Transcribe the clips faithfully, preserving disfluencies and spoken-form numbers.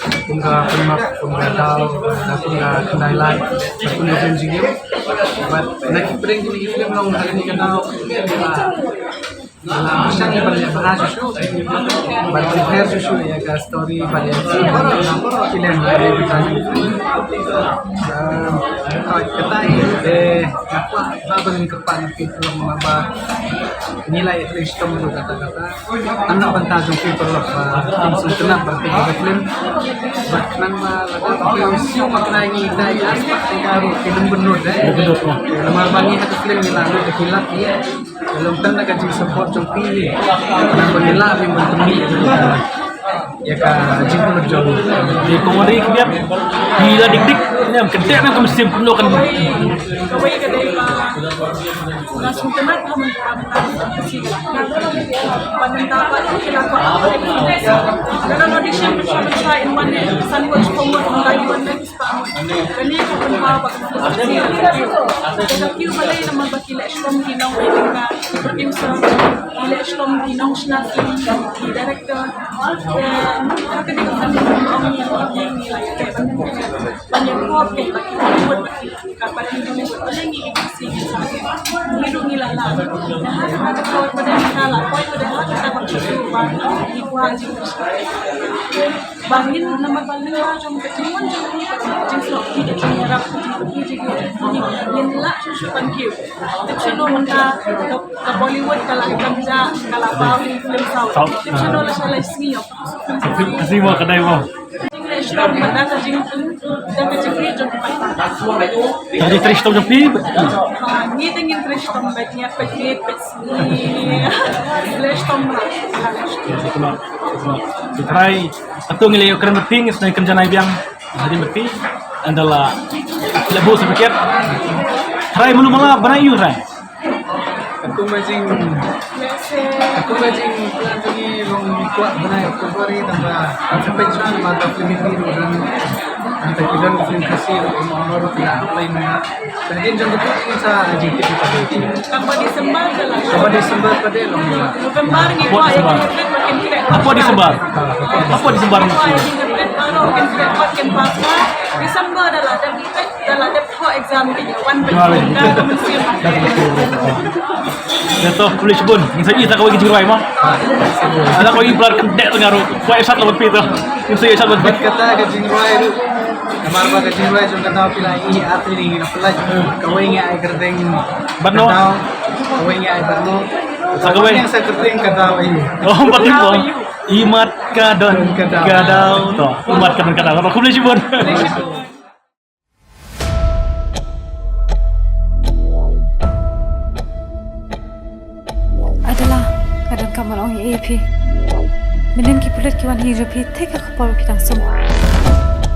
Kum ka pynmap, kum ka daw, da kum ka khyndai lad, da kum ka jingim. Bad na ki pdeng kine ki film long ha kane ka daw, la, la shang ban leh bha shuh shuh. Ban prepare shuh shuh ïa ka story, ban ïa ka film, ban ïa ka film. Em, kata hi te nga kwah ba ban kyrpad na ki film ba ngi la ïa trei shitom ruh kata kata. Tang na bynta jong phi paralok ba phin sngewtynnat ban peit ïa ka film. Bad khnang ba lada phi sngewbha khnang ngi ïa ka spah tyngka ruh phi nym bynnud eh. Namar ba ngi ha ka film ngi la lut da ki lak ngi. Long tang na ka jingsupport jong phi. Khnang ba ngi lah ban pynmih ïa ka jingpynlut jong ngi. Te kong Ri khyndiat. Phi la dik dik. Ïa ka dei na ka mynsiem kumno kan. Kawei ka dei ba nga sngewtynnat ha mynta mynta ka si ka. Ba mynta ba ki la kwah. Dalam audition mynta in wan san waj pynmut mynta in wan next pa. Kane ka pynpaw ba ka si. Ka kiew balei namar ba ki leh shitom ki nong ka producer. Ki leh shitom ki nong shna film ki director. Te ha kane ka pynpaw ong ïa ki ïa ki la ïa ki. Ban ïa kop ki ba ki Katba ngi dang ngi dang ngi ïa ki si ngi sa ngi dang ngi la la. Dah ha kata ka por ba dang ngi la la poi ba dah ha kata ka por ba ngi kwah jingkyrshan. Ba ngin namar ba lynga jong ka jingmut jong ngi ka jingsngew ki ka jingïarap ka jingïarap ki jingïarap ngi ngin lah shuh shuh ban kiew. Tip sha no mynta ka Bollywood ka la kynja ka la paw ïa ki film South. Tip sha no la sha lai sngi ïoh. Ka film ka sngi mo ka dei mo. Jingtrei shitom ba da ka jing, da ka jingtrei jong ka. Ka jingtrei shitom jong phi. Ah, ngi te ngin trei shitom ba ngi peit ngi peit sngi. Trei shitom ba. Ki trai, atu ngi leh kren bad phi, ngi sngewbha kren janai biang. Hadien bad phi. Ynda la leh bus paket. Trai mulu mala bnai ïa u trai. Ka kum ka jing, ka kum ka jingplan jong ngi long ngi kwah bnai October hi tang ba ka film pynshong ba ka film Hindi ruh don, tang ba ki don ka film Khasi ruh, kum honor ruh ki la apply mynta. Tang hadien jong ka film ngi sa jingtip ïa ka film. Tang ba December ka la. Tang ba December pat de long ngi la. November ngi kwah ïa ki hybrid ba kin trei. Hapoh December. Ha, hapoh December. Hapoh December. Ngi kwah ïa ki hybrid baroh kin trei pat kin pass. December da la dep, da la dep. Ko exam ni wan. Wan. Dah, dah, dah. Dah to, khublei shibun. Ngin sa ïohi sa kawei ka jingrwai mo. Sa kawei ka jingrwai kan dei tengah ruh. Wai sat lawan phi to. Ngin sa ïohi sat lawan phi. Kata ka jingrwai ruh. Namar ba ka jingrwai jong kata phi la ïohi artylli ngi na pynlait. Kawei ngi ai kyrteng. Bad no? Kadaw. Kawei ngi ai bad no. Sa kawei. Kawei ngi sa kyrteng kadaw ai. Oh, bad no. Imat ka don kadaw. Kadaw. To, imat ka don kadaw. To, khublei shibun. Adela, nga donkam ban ong ïa phi. Mynnin ki pulit ki wan hi jong phi, te ka khapor phi dang sum.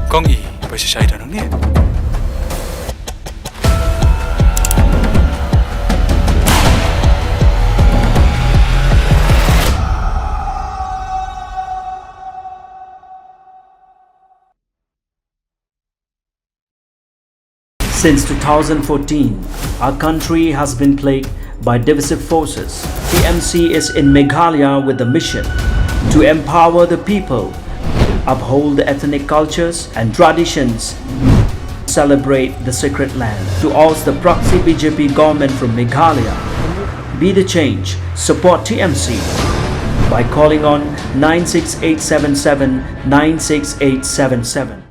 Kong i, bai shisha i da nong ne. Since two thousand fourteen, our country has been plagued by divisive forces. T M C is in Meghalaya with the mission to empower the people, uphold the ethnic cultures and traditions, celebrate the sacred land, to oust the proxy B J P government from Meghalaya. Be the change. Support T M C by calling on nine six eight seven seven nine six eight seven seven.